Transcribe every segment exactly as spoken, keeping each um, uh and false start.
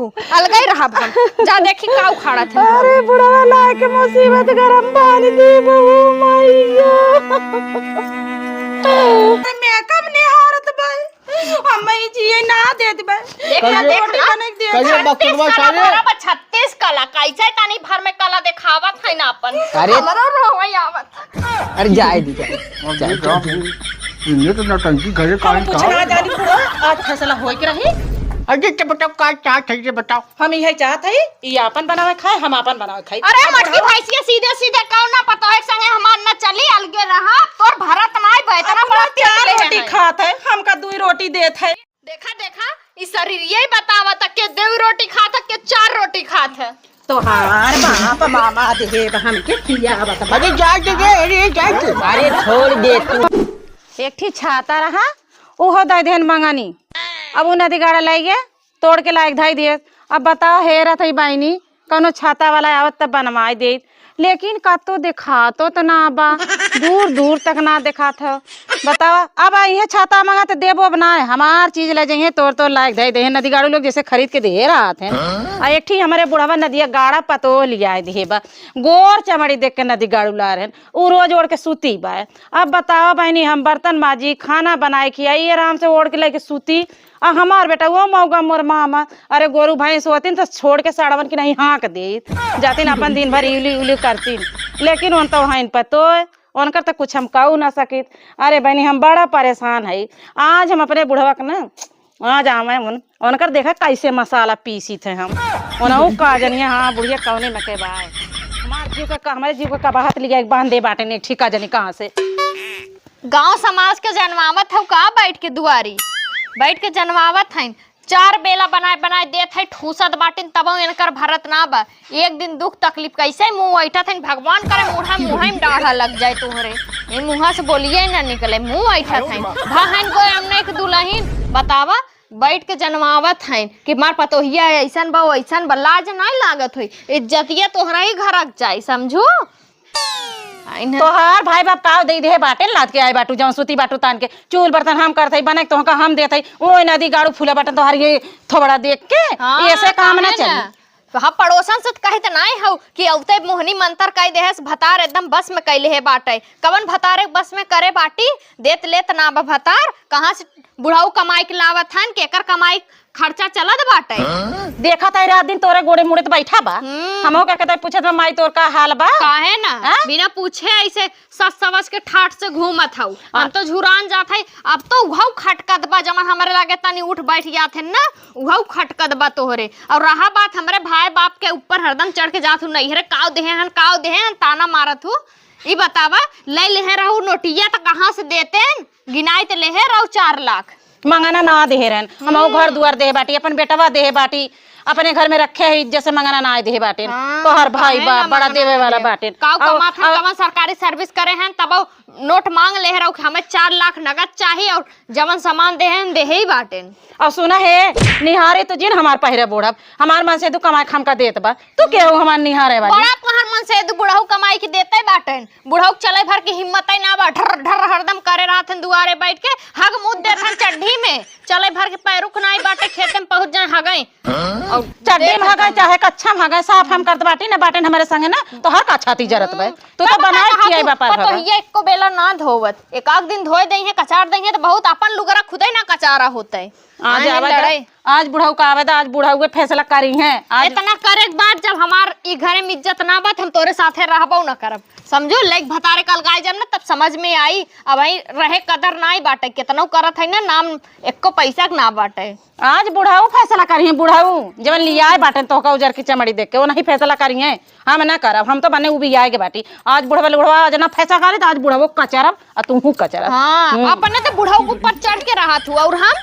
अलगै रहब हम। जा देखी का उखाड़त है। अरे बुढ़वा लाए के मुसीबत गरम पानी दे बहू मैया। मेकअप निहारत बा। हम ई जिए ना देत बा। देख, कहिए, देख, रोटी बने के दिए। कहिए छत्तीस बकचोदवा कला सारे। बराबर छत्तीस कला। कैसे तनी भर में कला देखावत है ना अपन। अरे। हमरो रोवै आवत। अरे जाए दी, जाए। और जाए, ये जाए। जाओ। इन्हें तो नौटंकी घरे हम काहे कुछ कहा? ना जानी पूरा। आज फैसला होए के रही। अरे तो बताओ का चाहत है, ये बताओ। हम इहे चाहत हई, ई आपन बनावे खाए, हम आपन बनावे खाई। अरे अब मटकी बुढ़वा भैंसिया सीधे सीधे कहो ना, पतोहे के संगे हमार न चली, अलगे रहा, तोर भरत नाई बा, इतना अपना बड़ा चार तेल रोटी है। खात है, हमका दुई रोटी देत है। देखा, देखा, ई शरीर यही बतावत है के दुई रोटी खात है, के चार रोटी खात है। तोहार बाप मामा देब हमके खियावत बा। अरे जाए दे, अरे जाए दे। अरे छोड़ दे तू। एक ठी छाता रहा, उहो दे देहन मंगनी। अब उ नदी गाड़ा लइ गए, तोड़ के लाइक धई दिए। अब बताओ, हेरत हई बहिनी, कौनो छाता वाला आवत त बनवाई देत, लेकिन कतो देखातो त ना बा, दूर दूर तक ना देखात ह। बताओ, अब इहे छाता मांगा त देबो अब ना, हमार चीज ले जइहे, तोड़ तोड़ लाइक धई देहे, नदी गाड़ू लोग जैसे खरीद के दे रहत हैं। आ एक ठी हमरे बुढ़वा नदिया गाड़ा पतोह लियाए दिहे बा, गोर चमड़ी देख के नदी गाड़ू ला रहन, उ रोज ओढ़ के सूती बा। अब बताओ बहिनी, हम बर्तन माजी, खाना बनाए, खियाई, आराम से ओढ़ के लेके सूती, आ हमार बेटा वो मौगा मोर मामा, अरे गोरू भैंस होतिन तो छोड़ के साड़वन की नहीं हाँक देत, जातिन अपन दिन भर इली उली करतिन, लेकिन उन तो हइन पतोय, उनकर तो कुछ हम कहू ना सकित। अरे बहनी, हम बड़ा परेशान हई। आज हम अपने बुढ़वा के ना, आज आवे उन, उनकर देखा कैसे मसाला पीसित है हम। उनहु का जनिया, हाँ, बुढ़िया कौने में के बाय। हमार जीव का, हमारे जीव का कबाहत लिया एक बांधे बाटे ने, ठीक का जनी कहाँ से। गांव समाज के जनवावत हौ का बैठ के दुआरी? बैठ के जनवावत हइन। चार बेला बनाए बनाए देत है, ठूसत बाटिन, तबो इनकर भरत ना बा। एक दिन दुख तकलीफ कैसे मुंह ऐठत हइन, भगवान करे मुंह मुंह में डाढ़ा लग जाए तोहरे। ये मुंह से बोलिए ना निकले, मुंह ऐठत हइन। भा हइन कोई हमने एक दुलहिन, बतावा, बैठ के जनवावत हइन कि मार पतोहिया है, ऐसन बा, वैसन बा, लाज नाई लागत होई। इज्जतिया तोहरा ही घरक जाई, समझू? आ, इन्हें तोहार भाई बाप काव दे दे बाटे लाद के आए बाटू, जौन सूती बाटू तान के, चूल बर्तन हम करत हई, बने के तोहका हम देत हई, ओए नदी गाड़ू फूले बाटन तोहार ये थोबड़ा देख के, हाँ, ऐसे काम ना काहे चली। ना? तो हम पड़ोसन से त कहित नाई हऊ कि अउते मोहनी मंतर कई देहस, भतार एकदम बस में कई लेहे बाटे। कवन भतारे बस में करे बाटी, देत लेत ना बा भतार, कहाँ से बुढ़ऊ कमाई के लावत हन, केकर कमाई खर्चा चलत बाटे। देखत है रात दिन तोरे गोड़े मुड़े त बैठा बा। हम्म। हमहू का कहते पूछत बा, "माई तोर का हाल बा?" काहे ना? हाँ? बिना पूछे ऐसे सच सवच के ठाठ से घूमत हऊ। हम हाँ। तो झुरान जात है। अब तो उहऊ खटकत बा, जवन हमरे लागे तनी उठ बैठ जात है ना, उहऊ खटकत बा तोहरे। और रहा बात हमरे भाई बाप के ऊपर हरदम चढ़ के जात हूँ, "नैहरे काव देहे हन, काव देहे हन", ताना मारत हूँ। ई बतावा, ले लेहे रहू नोटिया त कहाँ से देते? गिनाई त लेहे रहू चार लाख। मंगना ना देहे रहन, हम हम्म। घर दुआर देहे बाटी, अपन बेटवा देहे बाटी, अपने घर में रखे ही, जैसे मंगना ना देहे बाटे। हाँ, तोहर भाई काहे ना बाप बड़ा मंगना देवे वाला देहे? बाटे। काऊ और, कमात है, और कवन सरकारी सर्विस करे हैं, तब नोट मांग लेहे रहू कि हमें चार लाख नगद चाहिए और जवन सामान देहे हैं, देहे ही बाटे। और सुना है, निहारे तो जिन हमार पहिरे बूढ़ब, हमार मन से तू कमाए खाम का देत बा, तू केहू हमार निहारे वाली? बड़ा तोहर मन से तू बुढ़ऊ कमाई के देते बाटे, बुढ़ऊ के चले भर के हिम्मत ही ना बा, ढर ढर हरदम करे रहत हन दुआरे बैठ के, हग मुद देत हन चड्ढी में, चले भर के पैरुख नाई बाटे, खेते में पहुंच जाए हगई। और चड्ढी में हगई चाहे कच्छा में हगई, साफ हम करत बाटी ना बाटे हमरे संगे ना, तोहर का छाती जरत बे। तू तो बनाए खियाई बा पर हगई। ये एको बेला ना धोवत, एक आध दिन धोए दई है, कचार दई है, तो बहुत अपन लुगरा खुदे ना कचारा होते। आज आए आवे दा, लड़ाई। आज बुढ़ऊ का आवे दा, आज बुढ़ऊ के फैसला करी हैं। आज इतना करे के बाद जब हमार ई घरे में इज्जत ना बात, हम तोरे साथे रहबो ना करब। समझू, लेक भतारे कल गाय जब ना, तब समझ में आई। अब आई रहे कदर ना आई बाटे, कितनो करत है ना, नाम एको पैसा के ना बाटे। आज बुढ़ऊ फैसला करी हैं, बुढ़ऊ जवन लियाए बाटे तोहका उजर की चमड़ी देख के, वो नहीं फैसला करी हैं। हम ना करब, हम तो बने उबियाए के बाटी। आज बुढ़वा, बुढ़वा आज ना फैसला करे, तो आज बुढ़वो कचरब, आ तुहू कचरब। हाँ, हम्म। अपने तो बुढ़ऊ के ऊपर चढ़ के रहत हुआ, और हम,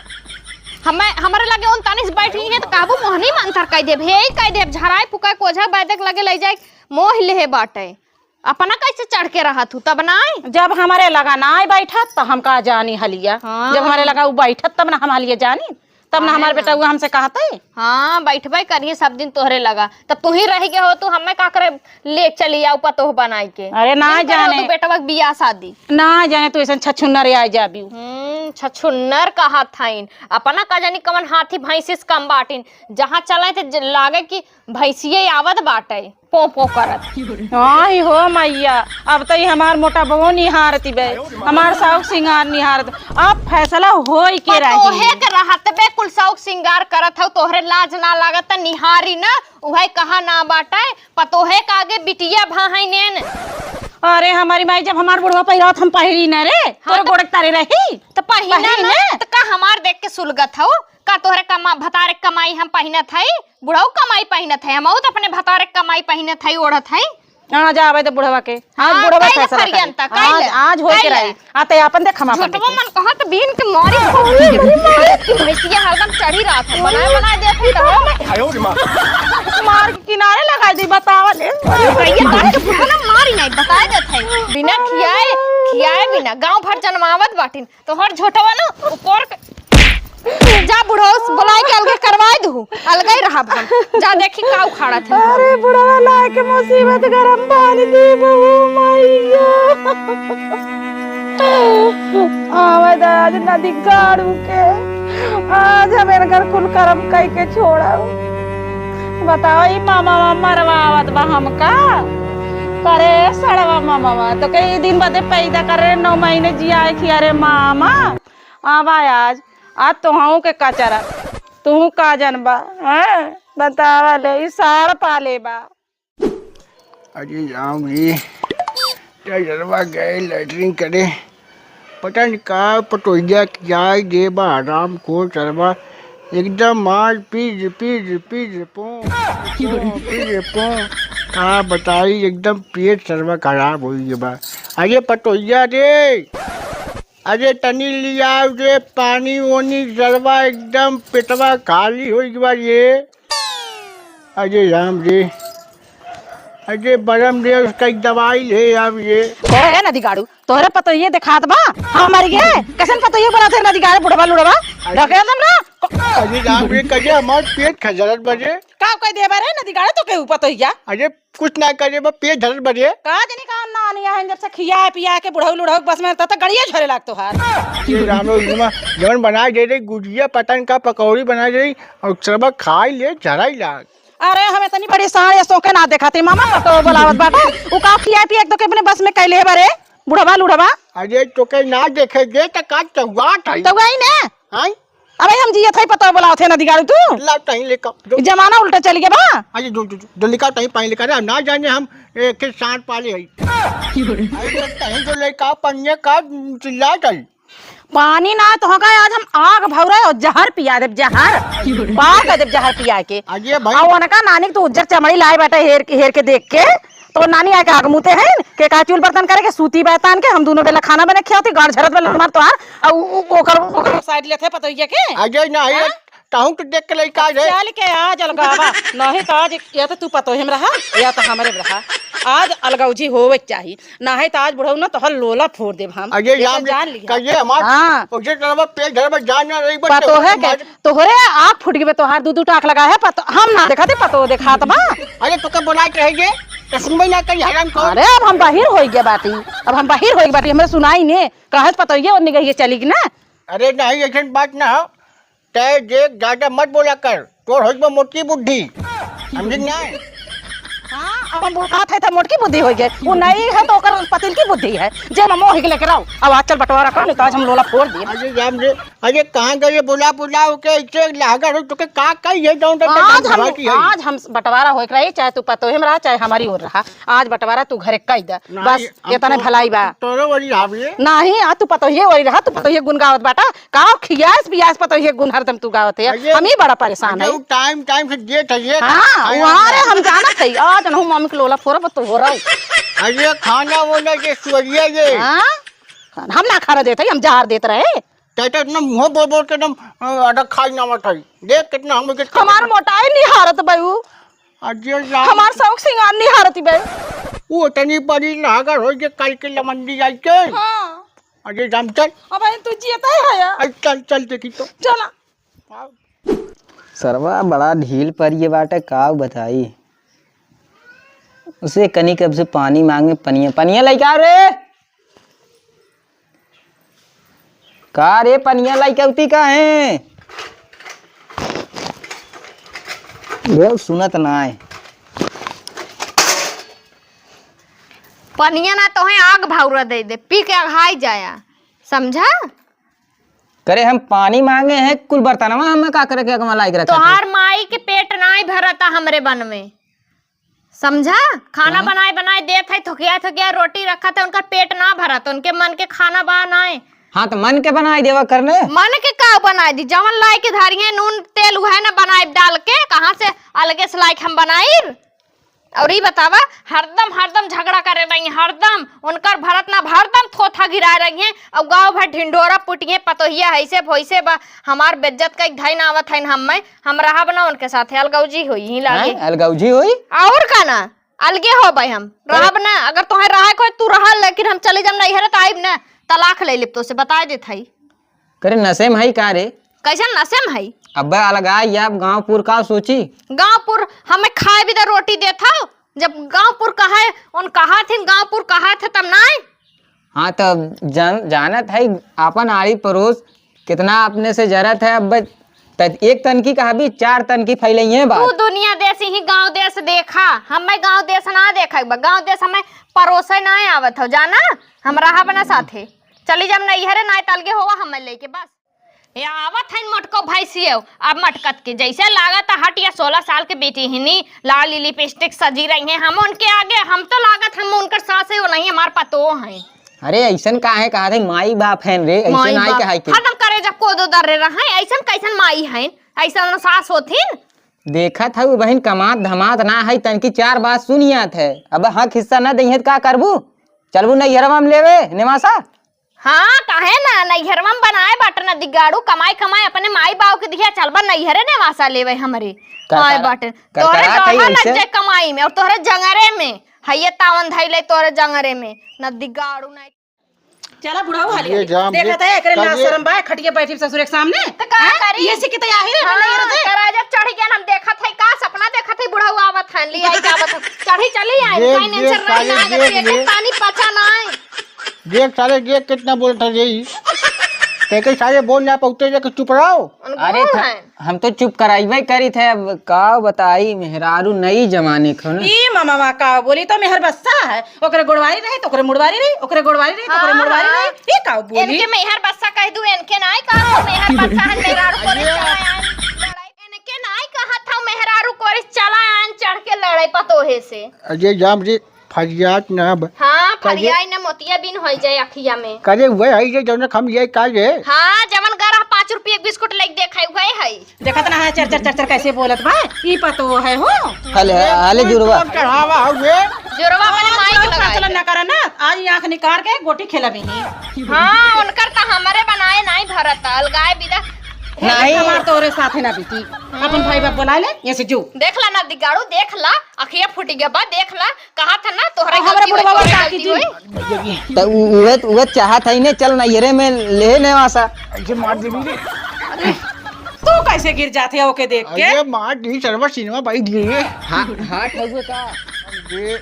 हमें, हमरे लगे उन तनिस बैठ गई है, तो कहबू मोहनी मंतर कह देब, हे कह देब, झराए फुकाए कोझा बैदक लगे ले जाए, मोह लेहे बाटे। अपना कैसे चढ़ के रहत हूँ, तब नाय? जब हमरे लगा नाय बैठत, तो हम का जानी हलिया। हाँ। जब हमरे लगा उ बैठत, तब ना हम हलिया जानी। तब ना हमार बेटवा हमसे कहत है। हाँ, बैठबे करिए सब दिन तोहरे लगा। तब तू ही रह गए हो, तू हमें का करे ले चली आओ पतोह बनाई के। अरे ना जाने। तू बेटवा के बियाह शादी। ना जाने तू ऐसन छछुन्नर आ जाबी। हम्म, छछुन्नर कहत हईन। अपना का जानी कवन हाथी भैंसी से कम बाटिन। जहाँ चले थे ज-, लागे कि भैंसिये आवत बाटे, पों पों करत। आई हो मैया, अब त ई हमार मोटा बहू निहारती बे, हमार शौक सिंगार निहारत। अब फैसला होई के रही। पतोहे के रहत बे कुल शौक सिंगार करत हौ, तोहरे लाज ना लागत त निहारी ना, उहे कहा ना बाटे, पतोहे के आगे बिटिया भा है नेन। अरे हमारी माई, जब हमार बुढ़वा पहिरावत हम पहिरी न रे, हाँ तोरे त गोड़क तारे रही। त पहिना पहिरी ना, न। त का हमार देख के सुलगत हौ? का तोहरे कमा-, भतारे क कमाई हम पहिनत हई? बुढ़ऊ कमाई पहिनत है, हमहू त अपने भतारे क कमाई पहिनत हई, ओढ़त हई। हाँ, जा आवे दे बुढ़वा के। हाँ, हाँ, बुढ़वा कइले फैसला फरियन करी। त, कइले, आज, आज होई के कइले। रही। आ ते अपन देख, हम अपन झूठवा देखी। मन कहत बीन के मारी। भैंसिया हरदम चढ़ी रहत है, बनाए, बनाए देत है त हो। मार के किनारे लगाई दी, बतावा ले। भैया, काट के बुढ़वा ना मारी नहीं, बताए देत है। बिना खियाए, खियाए बिना गाँव भर जनमावत बाटिन। तोहर झोटवा ना ऊपर के-, जा बुढ़ऊ से बुलाए के अलगे करवाए दू, अलगे ही रहब हम। जा देखी का उखाड़त है। अरे बुढ़वा लाए के मुसीबत गरम बानी दी बहू मैया। आवे द आज नदी गाड़ू के, आज हम इनकर कुल करम कई के छोड़ब। बताओ, ई मामा मरवावत बा हमका। करे सड़वा मामा, तो कई दिन बदे पैदा करे, नौ महीने जिया है खिया रे मामा। आवा आज, आज तोहू के कचरा, तू का जनबा, हैं? बतावा ले, ई साड़ पाले बा। अरे राम रे, क्या जलवा गए लैट्रिन करे, पता नहीं का पतोहिया किया दे बा, हराम खोर सरवा, एकदम मार पीज, पीज, पीज, पो, पो, पीज, पो। का बताई, एकदम पेट सरवा खराब हो गया बा। अरे पतोहिया रे, अरे तनी लियाव रे पानी ओनी, सरवा एकदम पेटवा खाली हो गया बा रे। अरे राम रे, अरे बरम रे, उसका एक दवाई ले आव रे। कहे है नदी गाड़ू, तोहरे पतोहिए देखात बा, हमर ये कैसन पतोहिए बनाते हैं नदी गाड़ू, बुढ़वा लुढ़वा, अरे। ढकेल दम ना। अरे राम रे, कहे हमार पेट खजरत बा रे। का कह दे बा रे नदी गाड़ू, तो केहू पतोहिया? अरे कुछ ना करे बा, पेट धरत बा रे। का जानी का ना आनी है, जब से खिया पिया के बुढ़ऊ लुढ़ऊ बस में रहता, तो गड़िया झरे लागतो हार। अरे राम रे, जवन बनाए दे रे गुजिया पतन का पकौड़ी बनाए दे रे, और सरवा खाई ले झराई लाग। अरे, हम इतनी बड़ी साँड़ ये सोके ना देखा थे, मामा, पतोह बोलावत बाटे। उ का खिया पिया के तो के अपने बस में कैले है बरे, बुढ़वा लुढ़वा। अरे, तोके ना देखे दे, त का चौगाट है? चौगाई ने? हैं? अबे हम जियत है, पतोह बोलावत है, नदी गाड़ू तू। ला, तहीं लेकर, जो जमाना उल्टा चल गया बा। अरे, जो, जो, जो, जो लेकर तहीं पानी लेकर, ना जाने हम एक के साँड़ पाले है। अरे, तहीं जो लेकर पन्ने का चिल्ला जाई। पानी ना तो होगा, आज हम आग भौरा और जहर पिया देब, जहर। पार कर देब जहर पिया के। अरे भाई। और उनका नानी के तू उज्जर चमड़ी लाए बाटे हेर, हेर के देख के, तो नानी आके आग मुते हैं, के का चूल बर्तन करे के सूती बैतान के, हम दोनों बेला खाना बने खियाती, गाड़ झरत बेला मार तोहार, और उ-, उ-, ओकर, ओकर साइड लेते पतोहिया के। अरे नहीं, हाँ? कहूँ तो देख के लइका है। चल के आज अलगावा, नहीं तो आज या तो तू पतोहे में रहा, या तो हमरे में रहा। आज अलगौजी होवे के चाही। नाहीं त आज बुढ़ऊ ना तोहर लोला फोर देब हम। अरे ये तो राम रे, जान लिहा। कहिए हमार हाँ। ओजे तरह पेट धरे में जान ना रही, बस पतोहे के, हमारे तोहरे आँख फूट गए, तोहार दू दू टाँख लगा है, पतो-, हम ना देखा थे, पतोह देखात बा। अरे तोके बोलाए के रही जे, तो सुनबे ना करी हराम को। अरे अब हम बाहिर होई गए बाटी, अब हम बाहिर होई गए बाटी, हमरे सुनाई ने, कहे पतोहिए ओन्ने गइए चली गई ना। अरे नहीं, ऐसन बात ना हो। तै देख, ज्यादा मत बोला कर, तोर होई बा मोटकी बुद्धि। समझी ना? हाँ, अब हम बुढ़ात है, त मोटकी बुद्धि होई गई। वो नहीं है, तो ओकर पतिल की बुद्धि है। जे ममो होई के लेके रहो। अब आज चल बंटवारा कर, नहीं तो आज हम लोला फोर दिए। अरे राम रे, अरे कहाँ गए बोला, बोला ओके, इतने लागर हो, तोके का कही है, जौन तक आज हम हम, की है। आज हम बंटवारा होई के रही, चाहे तू पतोहे में रहा, चाहे हमारी ओर रहा। आज बंटवारा तू घरे कई दे। नहीं, बस, हम इतने तो भलाई बा। तोरो वही हावी है। नहीं, आ तू पतोहिए वही रहा, तू पतोहिए गुन गावत बाटा। का खियास पियास पतोहिए गुन हरदम तू गावत है। अरे, हम ही बड़ा परेशान अरे, है। वो टाइम, टाइम से देत है ये। हाँ, खाना वहाँ रे ना। हम जानत है। आज नहु मम्मी के लोला फोरब तो हो रहा है। अरे, खाना वो ना जे सुअरिया ये। हाँ? हम ना खाना देत है, हम जहर देत रहे। तै तो इतना मुँह बोल बोल के एकदम, अ, अडक खाई ना मत है। देख कितना हम के हमार मोटाई नहीं हारत बाबू। अरे यार। हमार शौक सिंगार नहीं हारत बे। वो तनी बड़ी लागर हो जे कल के लमंडी आई के। हाँ। अरे राम चल। अब तू जियत है या? अरे चल, चल देखी तो। चला। सरवा बड़ा ढील परिये बाटे, का बताई। उसे कनी कब से पानी माँगे, पनिया, पनिया लइके आव रे। का रे, पनिया लइके आवती का है? ये सुनत नाय। पनिया ना तोहे आग भौरा दे दे, पी के अघाई जाया, समझा? करे हम पानी माँगे हैं, कुल बर्तनवा हमें का करे के अगवा लाइक रखा था? तोहार माई के पेट नाई भरता हमरे बन में, समझा? खाना हाँ। बनाए बनाए देत है, थोकिया थोकिया रोटी रखत है, उनकर पेट ना भरत, उनके मन के खाना बा नाई। हाँ, तो मन के बनाए देवा करने। मन के का बनाए दी, जवन लाइके धरिये नून तेल उहे ना बनाए डाल के, कहाँ से अलगे से लाइके हम बनाई? और ई बतावा, हरदम, हरदम झगड़ा करे रही, हरदम उनकर भरत ना, हरदम थोथा गिराए रही हैं। और गाँव भर ढिंढोरा पुटिए, पतोहिया ऐसे भोइसे बा, हमार बेज्जत कई धइन आवत हइन, हम मैं, हम रहब ना उनके साथे, अलगौजी होई ही लागे। हैं? अलगौजी होई? और का ना, अलगे होबे हम, अरे। रहब ना। अगर तोहे रहे कोई तू रहा, लेकिन हम चली जाब नैहरे त आइब ना, तलाक ले लेब तोसे, बताए देत हई। करे नशे में हई का रे? कैसन नशे में हई? अब्बे अलगाई अब गाँवपुर का सोची? गाँवपुर हमें खाए भी तो रोटी देत हौ, जब गाँवपुर कहे, उन कहा थिन गाँवपुर कहा थे तब नाय। हाँ, तब जान-, जानत है आपन आड़ी पड़ोस कितना अपने से जरत है। अब्बे त-, एक तनकी कहा भी चार तनकी फैलई है बात। तू दुनिया देश ही गाँव देश देखा, हमें गाँव देश ना देखा, गाँव देश हमें परोसे ना आवत हो, जाना? हम रहब ना साथे, चली जाब नैहरे, नाय त अलगे होवा हमें लेके बस। ए, आवत हइन मोटको भैंसियो, अब मटकत के जैसे लागत हट या सोलह साल के बेटी हिनी, लाली लिपस्टिक सजी रही हैं। हम उनके आगे, हम तो लागत हम उनकर सास है, वो नहीं हमार पतोह हैं। अरे, ऐसन काहे कहा थे? माई बाप हैं रे, ऐसे माई नाई बाप। कहाई के। हरदम करे जब कोदो दर्रे रहे, ऐसन कैसन माई हैं, ऐसन सास होथिन? देखत हऊ बहिन, कमात धमात ना है, तनकी चार बात सुनियात है। अब हक हिस्सा ना दइहे त का करबू? चलबू नैहरवा में लेवे नेवासा? हाँ, काहे ना, नैहरवा में बनाए बाटे ना दिगाड़ू, कमाई कमाई अपने माई बाऊ के दिया, चलबा नैहरे नेवासा लेवे हमरे। करकरा-, आए बाटे। तोहरे करकरा गढ़ा कई लग ऐसे? जाए कमाई में और तोहरे जंगरे में, हइये तावन धइले तोहरे जंगरे में, ना दिगाड़ू ना। चला बुढ़ऊ हाली ये हाली। जाम देखत ये है, एकरे लाज करिए। शरम बा, खटिया बैठी ससुर के सामने। त का हैं? करी? ये से किते आही रे, हाँ, नैहर से। करा जब चढ़ी गया, हम देखत है, का सपना देखत है, बुढ़ऊ आवत है, ले आई के आवत है। चढ़ी चली आई, देख, काहे देख, नेंसर रही साले, ना, देख, देख, देख। पानी पचा ना है। देख साले, देख कितना बोलत है यही। कह के साले बोल ना पौते जे कि चुप रहो। अरे कौन था, है? हम तो चुप कराइबे करी थे, अब का बताई, मेहरारू नई जमाने को ना। ई मामा का बोली तो मेहर बस्सा है, ओकरे गोड़वारी रही तो ओकरे मुड़वारी रही, ओकरे गोड़वारी रही तो ओकरे हाँ, मुड़वारी हाँ। रही, ये का बोली? इनके मेहर बस्सा कह दू, इनके नाई कहा तो मेहर बस्सा है, मेहरारू को नहीं चला आन लड़ाई, इनके नाई कहा था मेहरारू को रे चला आन चढ़ के लड़ाई पतोहे से। अजय जाम जी, फरियाद ना ब-, हाँ, कहे फरियाई ना मोतिया बिन होई जाए अखिया में। करे हुए है ये जौन हम ये का रे? हाँ, जवन गरह पाँच रुपये के बिस्कुट लेके देखाई हुए है। देखत ना है, चर, चर, चर, चर कैसे बोलत बा? ई पतो है हो? हले, हले जुड़वा। चढ़ावा हो ये। जुड़वा अपने माई के लगाई। चलन ना करा ना, आज ये आँख निकाल के गोटी खेला भी नहीं। हाँ, उनकर तो हमरे बनाए नहीं भरत, अलगाए बिदा। नहीं। हमार तोरे साथे ना बीती। अपन भाई बाप बुला ले, ये से जो। देख ला ना दिगाड़ू, देख ला, अखिया फूटी गया बा, देख ला। कहा था ना, तोहरे और हमरे गलती बुढ़वा होई, का तोहरे की गलती जी? होई। त उ-, उहे, उहे चाहत है ने, चल नैहरे में ले नेवासा। ऐसे मार देबी रे। तू कैसे गिर जाते है ओके देख के? अरे मार दी, सरवा सिनेमा भाई दिए। हाँ, हाँ, ठगुए का? ये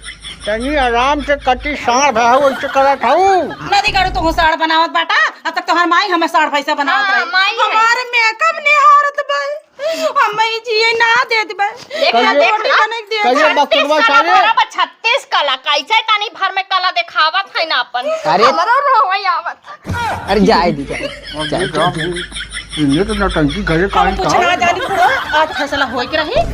तनी आराम से कटी साँढ़ भा हो, ऐसे करा था उ। नदी गाड़ू तू साँढ़ बनावत बाटा, अब तक तोहर माई हमें साँढ़ भैंसा बनावत हाँ, रही। माई है। हमारे मेकअप निहारत बा। हम ई जिए ना देत बा। देख ना, कहिए, देख ना। कहिए बकरवा छत्तीस कला सारे। बराबर छत्तीस कला, कैसे तनी भर में कला देखावत है ना अपन। अरे। हमरो रोवे आवत। अरे जाए दी, जाए। और जाए, ये जाए, जाए। इन्हें तो नौटंकी घरे हम काहे कुछ का? ना जानी बुढ़ा, आज फैसला होए के रही।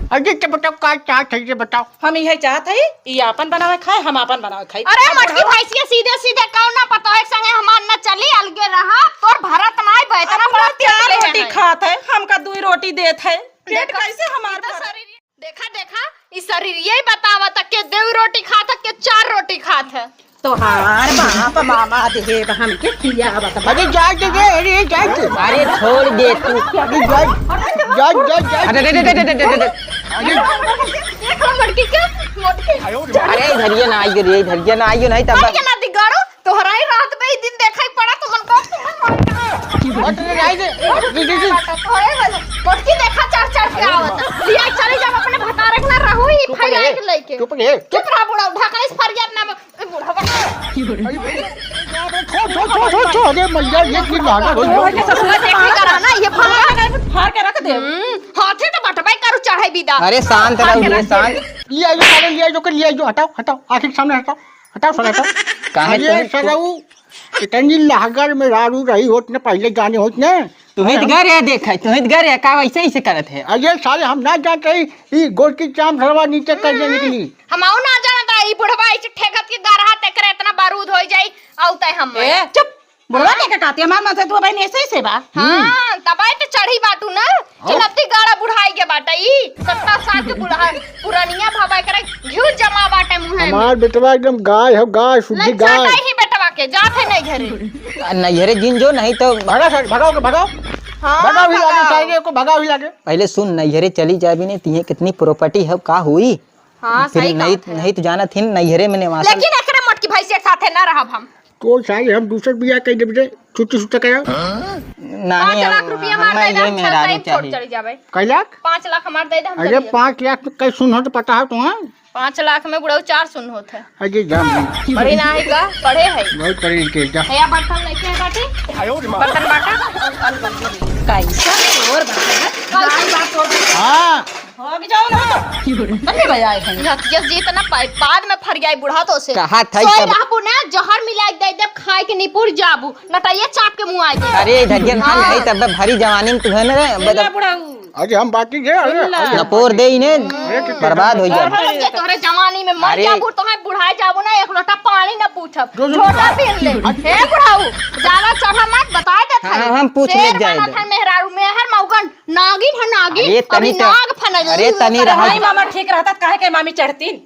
अरे तो बताओ का चाहत है ये बताओ। हम इहे चाहत है, ई आपन बनावे खाए, हम आपन बनावे खाई। अरे अब मटकी बुढ़ा भैंसिया सीधे सीधे कहो ना पतोहे के संगे हमार न चली, अलगे रहा, तोर भरत नाई बा, इतना अपना बड़ा चार रोटी खात है, हमका दुई रोटी देत है, पेट देखा, कैसे हमार ई तो भरे? शरीर, देखा, देखा, ई शरीर यही बतावत है के दुई रोटी खात है, के चार रोटी खात है। तोहार बाप मामा देहेब हमके खियावत बा। अरे जाए दे रे, अरे जाए दे। अरे छोड़ दे तू। अरे जाए, जाए, जाए, जाए। अरे, अरे, अरे। देख लो मटकी के, मटकी। अरे इधरिया ना आइयो रे, इधरिया ना आइयो, नहीं तब। अरे ना दिगाड़ो, तोहरा ही रात में ही दिन देखा ही पड़ा, तुमन को, तुमन को। हट रे, जाए दे। जी, जी, जी। तोहरे वाला। मोटकी देखा चढ़ चढ़ के आवत। लिया चली जब अपने भतारे के ना रहू ही चुप फैला रे, के लेके। चुप रे। चुप रहा बुढ़ऊ, ढाका इस फरियाद ना ए, बुढ़वा। अरे, बाप रे, छो, छो, छो, छो, छो, अरे, मैया, ये की लागत हो? ओए, के ससुरा देखी करा ना, ये फाड़, फाड़ के रख दे। हम्म, हाथे तो बटवाई करू चढ़ाई बिदा। अरे, शांत रहो, ये शांत। ले आइयो, साले, ले आइयो, के ले आइयो, हटाओ, हटाओ, आँखी के सामने हटाओ, हटाओ, साले, हटाओ। काहे अरे, तू, तू सरऊ, इतनी लहगर में रारू रही होत ने, पहले जाने होत ने। तुहित घर है, देख है, तुहित घर है, का वैसे ही से करत है? अरे, साले, हम ना जानते ही, ई गोड़ की चाम सरवा नीचे कर दे निकली। हमहू ना जानत रहा, ई बुढ़वा ऐसे ठेकत के गरहा तेकरे इतना बारूद होई जाई, आउ तय हम ए, चुप। बुढ़वा के का कहती? हमार मन से तू बहन ऐसे ही से बा। हाँ, तबाय तो चढ़ी बाटू ना। हाँ। चलती गाड़ा बुढ़ाई के बाटा ई। सत्तर साल के बुढ़ा, पुरानिया भावा करे घिउ जमा बाटे मुँहे में। हमार बेटवा एकदम गाय हो, गाय, शुद्ध लज्जा गाय। नहीं ही बेटवा के, जात है नहीं घरे। आ, नैहरे जिन जो, नहीं तो भगा साइड, भगाओ के, भगाओ। हाँ, भगाओ ही लागे, भगाओ। साइड को भगाओ ही लागे। पहले सुन, नैहरे चली जाबी नहीं, तिहे कितनी प्रॉपर्टी है, का हुई? हाँ, फिर सही नहीं, बात है। नहीं तो जानत हिन, नैहरे में निवास। लेकिन एकरे मोटकी भैंस एक साथे ना रहब हम। तो साले हम दूसर बियाह कर देब रे, छुट्टी छुट्टा करा। नहीं, पाँच लाख हम, रुपया मार हम दे दे, ये हम छह मेहरारू टाइम छोड़ चाहिए। चली जाबे। कै लाख? पाँच लाख हमार दे दे, हम अरे चली जाबे। पाँच लाख तो कै सुन होत पता है तुम्हें? पाँच लाख में बुढ़ऊ चार सुन होत है। अरे जान। पढ़ी ना है का? पढ़े है। बहुत पढ़ी लिखी है, जा। है या बर्तन लेके है बाटी? बर्तन बाटा? कैसा चोर बर्तन है? हाँ। भाग जाओ ना। तन्ने बजाए हैं। नतिया जी इतना पा-, बाद में फरियाई बुढ़ा तो से। कहा था सोई तब। रहबू ना, जहर मिला के दे देब, खाए के निपुर जाबू, नटैया चाप के मुँह आए दे। अरे, धरिया ना हाँ। नहीं, तब भरी जवानी में तुम्हें ना रे, इल्ला बदब-, बुढ़ाऊ। अरे, हम बाकी जे, अरे, इल्ला। अरे, नपोर दे इन्हें, अरे, बर्बाद हो जाओ। अरे, तोहरे जवानी में मर अरे। जाबू, तुम्हें बुढ़ाए जाबू ना, एक लोटा पानी ना पूछब, जो, जो, झोटा पहन ले। हट। हे बुढ़ाऊ, ज्यादा चढ़ा मत, बताए देत हाँ, हई। हम पूछ ले शेर जाए बनत दे। है मेहरारू, मेहर मौगन, नागिन है, नागिन। अरे, तनी अभी तो, नाग फनल अरे, तनी रहा। भाई मामा ठीक रहता, काहे के मामी चढ़तीन?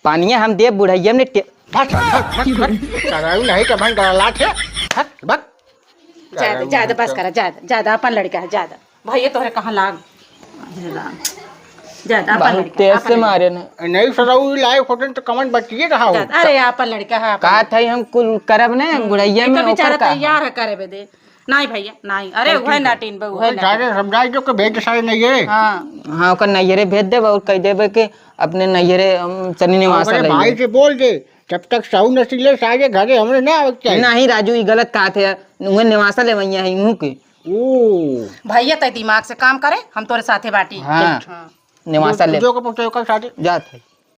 पानिया हम देब बुढ़ैया ने टे- हट, हट, हट, हट, हट। चढ़ाऊ नहीं तो भाई डरा लात है। हट, बक। ज्यादा, ज्यादा बस करा, ज्यादा, ज्यादा अपन लड़का है, ज्यादा। भैया तोहरे कहाँ लाग? ज्यादा, ज्यादा अपन बहुत लड़का, तेज अपन से लड़का। मारे ना। नहीं सराऊ लाए फोटन तो कमन बचिए रहा हो। ज्यादा, अरे अपन लड़का है, अपन कहा लड़का। था हम कुल करब ना बुढ़ैया एक में तो ओकर बेचारा का? तैयार है करे बदे। नाहीं भैया, नाहीं। अरे, चल, उहे ठीक है। नाटिन बा, उहे उहे नाटिन। सारे समझाई दो कि भेज सारे नहीं है। हाँ। हाँ, ओकर नैहरे भेज देब और कह देबे कि अपने नैहरे, अम, चनी निवासा ओकरे ले भाई ले। से बोल दे, जब तक सहू न सिले सारे घरे हमरे ना आवे के चाही। नहीं राजू, ई गलत कहत है, उहे निवासा ले वैया है, उहू के। ओ। भैया, तै दिमाग से काम करे, हम तोरे साथे बाटी। हाँ। हाँ। निवासा ले। जो के पूछे ओकर साथे। जात है।